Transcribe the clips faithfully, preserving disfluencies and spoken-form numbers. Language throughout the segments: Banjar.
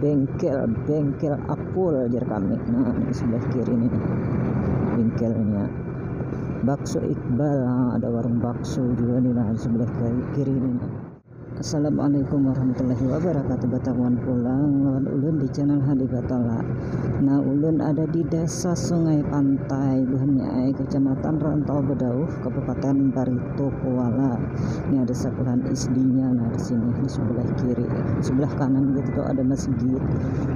Bengkel, bengkel Apul, jar kami. Nah, di sebelah kiri nih bengkelnya. Bakso Iqbal, nah, ada warung bakso juga nih, nah, di sebelah kiri, kiri nih. Assalamualaikum warahmatullahi wabarakatuh. Batamuan pulang lawan ulun di channel Hadi Batola. Nah, ulun ada di Desa Sungai Pantai, buhannya ai, Kecamatan Rantau Bedauh, Kabupaten Barito Kuala. Ini ada sekolahan S D-nya, nah, di sini, di sebelah kiri. Di sebelah kanan gitu tuh ada masjid.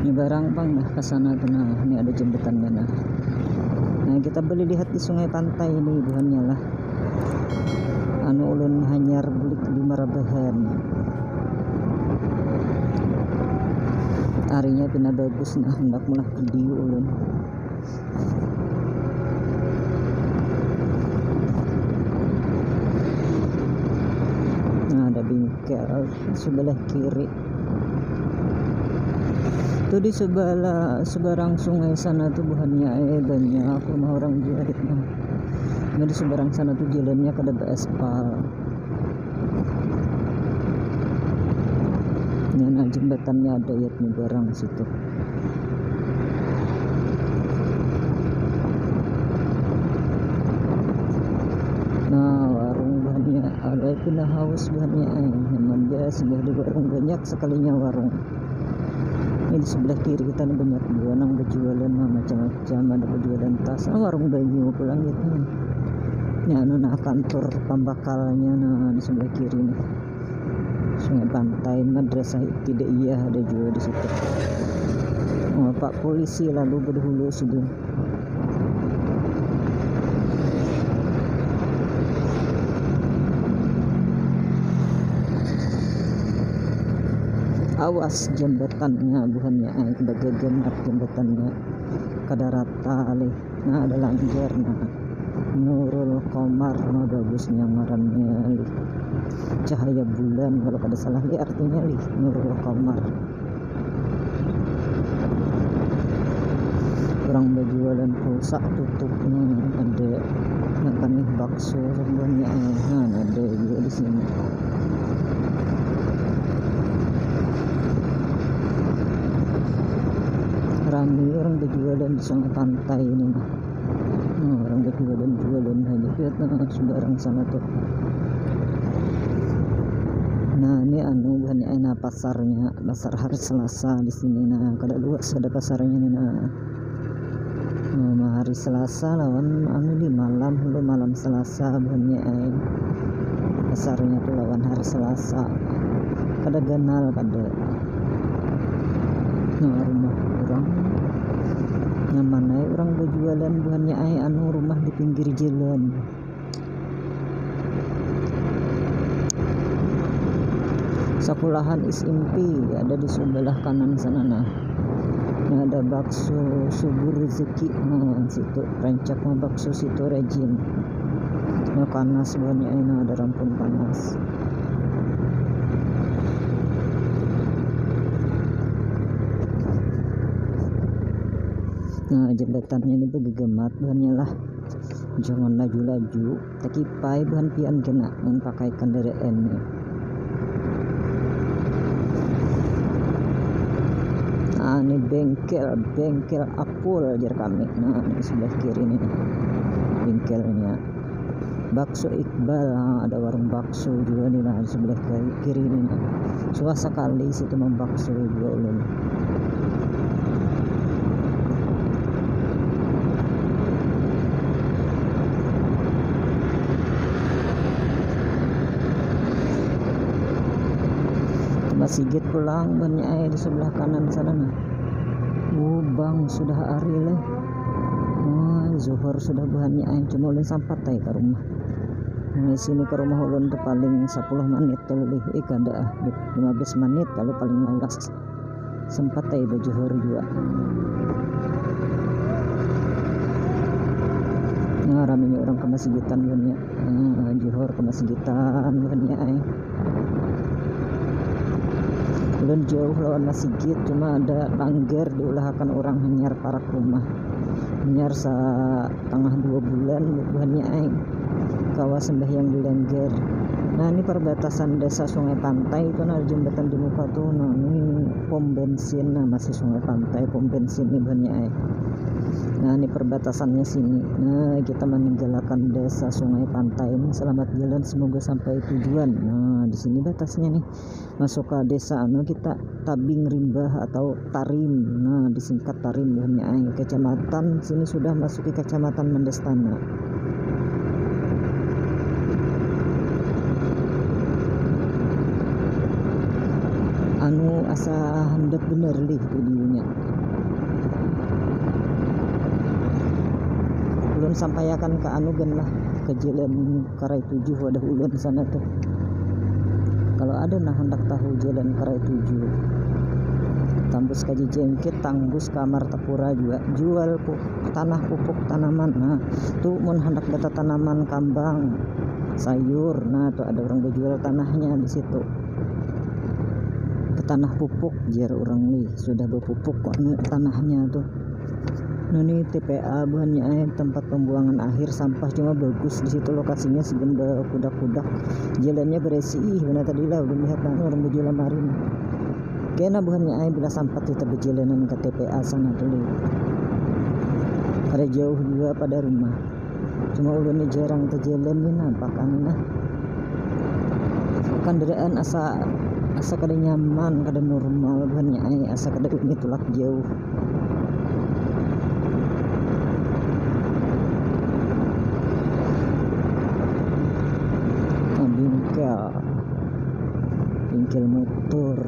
Ini barang pang, nah, ke sana tuh, nah, ini ada jembatannya, nah. Nah, kita boleh lihat di Sungai Pantai ini, buhannya lah. Anu, ulun hanyar bulik di Marabahan. Harinya pina bagus, nah, hendak maulah video ulun. Nah, ada bingkel sebelah kiri. Tuh di sebelah, seberang sungai sana tuh buhannya, eh, banyak rumah orang jahit, nah. Nah, di seberang sana tuh jalannya kada beraspal. Nah, nah, jembatannya ada ya, nyeberang situ. Nah, warung buhannya, alai pina haus buhannya ai. Nyaman ja singgah di warung, banyak sekalinya warung. Ini di sebelah kiri kita nih banyak jua nang bejualan, nah, macam-macam, ada bejualan tas, ah, warung banyu pulang gitu. Ini anu, nah, kantor pambakalnya, nah, di sebelah kiri nih. Sungai Pantai, Madrasah Ibtidaiyah ada juga di situ. Oh, Pak Polisi lalu berdahulu sidin. Awas jembatannya, buhannya ai, kada gaganap jembatannya, kada rata lih. Nah, ada langgar, nah. Nurul Komar, nah, bagusnya ngarannya lih. Cahaya bulan kalau kada salah lih artinya lih, Nurul Komar. Orang bejualan pulsa tutup, nah, ada makan nih bakso semuanya, nah, ada juga di sini. Rame orang bejualan di Sungai Pantai ini, nah. Nah, orang bejualan-jualan aja, lihat, nah, seberang sana tuh. Nah, ini anu, buhannya ai, nah, pasarnya, pasar hari Selasa di sini, nah, kada luas ada pasarnya nih, nah. Nah, hari Selasa lawan anu di malam, lu malam Selasa buhannya ai. Pasarnya tuh lawan hari Selasa. Kada ganal, kada. Nah, rumah orang nyaman ai orang bejualan buhannya ai, anu, rumah di pinggir jalan. Sekolahan S M P ada di sebelah kanan sana, nah. Nah, ada bakso Subur Rezeki, nah, situ rancak mah bakso situ rajin. Nah, panas buhannya ai, nah, ada rampun panas. Nah, jembatannya ini begegemat buhannya lah. Jangan laju-laju, takipai buhan pian kena mun pakai kendaraan ni. Nah, ini bengkel, bengkel Apul, jar kami. Nah, ini sebelah kiri nih bengkelnya. Bakso Iqbal, nah, ada warung bakso juga nih, nah, di sebelah kiri, kiri nih, nah. Suah sekali situ membakso juga ulun. Masigit pulang buhannya ai di sebelah kanan sana, nah. Ubang sudah ari leh. Oh, zuhur sudah buhannya ai, cuma ulun sampat ai ka rumah. Nah, sini ke rumah ulun tuh paling sepuluh menit kalau lebih, eh, kada ah, lima belas menit kalau paling lawas. Sempat ai bajuhur juga. Nah, raminya orang ke masigitan buhannya. Nah, juhur ke masigitan buhannya ai. Ulun jauh lawan masigit, cuma ada langgar diulahakan orang hanyar parak rumah. Hanyar sa tangah dua bulan buhannya ai kawa sembahyang di langgar. Nah, ini perbatasan desa Sungai Pantai itu, nah, jembatan di muka tuh. Nah, ini pom bensin, nah, masih Sungai Pantai, pom bensin nih banyak, eh. Nah, ini perbatasannya sini. Nah, kita meninggalkan desa Sungai Pantai ini. Selamat jalan, semoga sampai tujuan. Nah, di sini batasnya nih. Masuk ke desa anu kita, Tabing Rimbah atau Tarim. Nah, disingkat Tarim banyak, eh. Kecamatan sini sudah masuki Kecamatan Mendestana. Anu asa handap bener lih videonya. Ulun sampaiakan ke anu gen lah, ke jalan Karai Tujuh wadah ulun sana tuh. Kalau ada nah handak tahu jalan Karai Tujuh, tambus ka Jejengkit, tambus ka Martapura juga, jual pu-, tanah pupuk tanaman. Nah, tuh mun handak betatanaman kambang, sayur, nah, tuh ada orang bejual tanahnya di situ. Tanah pupuk, jar orang nih, sudah berpupuk kok, nah, tanahnya tuh. Nah, ini T P A buhannya, eh, tempat pembuangan akhir sampah, cuma bagus di situ lokasinya, segenda kudak-kudak, jalannya beresi, ih, mana tadi lah belum lihat, nah, orang bejual lamarin. Kena buhannya, eh, bila sampat kita berjalanan ke T P A sana dulu. Ada jauh juga pada rumah. Cuma ulun ni jarang tejalan ni, nampak anu nah. Kendaraan asa, asa kada nyaman, kada normal buhannya, ai, asa kada ini tulak jauh. Nah, bingkel, bingkel motor.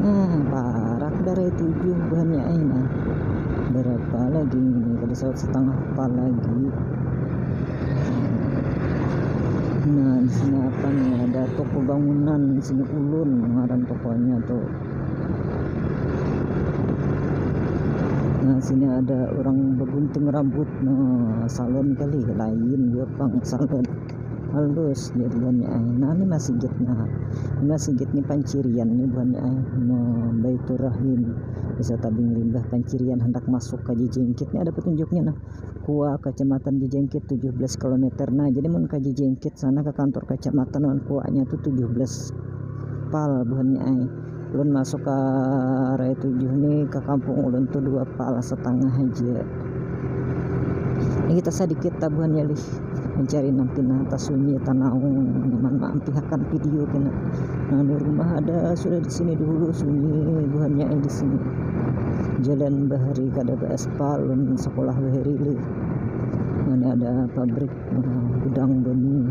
Nah, parak darai tujuh buhannya ai nah. Berapa lagi ini? Kada saut setengah pal lagi. Nah, di sini apa nih? Ada toko bangunan di sini, ulun ngaran tokonya tuh. Nah, sini ada orang begunting rambut. Nah, salon kali, lain juga pang salon. Halus dia buhannya ai. Nah, ini masigit nah. Ini masigit ni pancirian ni buhannya ai. Nah, Baiturrahim. Desa Tabing Rimbah, pancirian handak masuk ka Jejengkit. Ni ada petunjuknya nah. Kua, Kecamatan Jejengkit, tujuh belas kilometer. Nah, jadi mun ka Jejengkit sana, ke kantor kecamatan lawan Kuanya tu tujuh belas pal buhannya ai. Ulun masuk ka Raya Tujuh ni, ka kampung ulun tu dua pal setengah aja. Ini kita sedikit tabuhannya lih, mencari nang pina tasunyi, tanaung, nyaman maampihakan video kena. Nah, di rumah ada sudah di sini dulu, sunyi buhannya ai di sini. Jalan bahari kada baaspal, ulun sekolah bahari lih. Nah, ini ada pabrik, eh, gudang benih.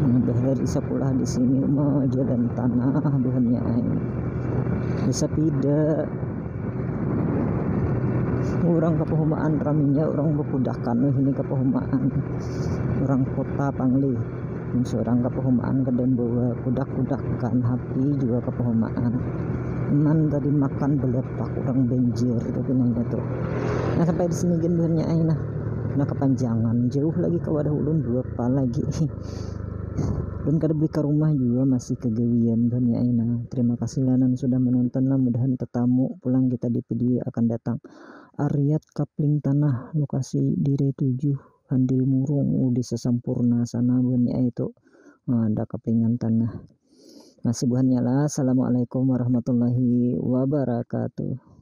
Nah, bahari sekolah di sini mah jalan tanah buhannya ai. Bersepeda. Orang kepehumaan raminya orang bekudakan, weh, ini kepehumaan orang kota pang lih. Mun seorang kepehumaan kada membawa kudak-kudakan, hapi juga kepehumaan. Iman tadi makan belepak orang Banjar tu pinanya tu. Nah, sampai di sini gin buhannya ai nah. Nah, kepanjangan jauh lagi ke wadah ulun dua pal lagi. Ulun kada beli ke rumah juga, masih kegawian buhannya ai nah. Terima kasih lanan sudah menonton lah, mudahan tetamu pulang kita di video akan datang. Ariat Kapling Tanah, lokasi Dirai Tujuh, Handil Murung, uh, Desa Sampurna sana buhannya ai tu. Nah, ada kaplingan tanah. Masih buhannya lah. Assalamualaikum warahmatullahi wabarakatuh.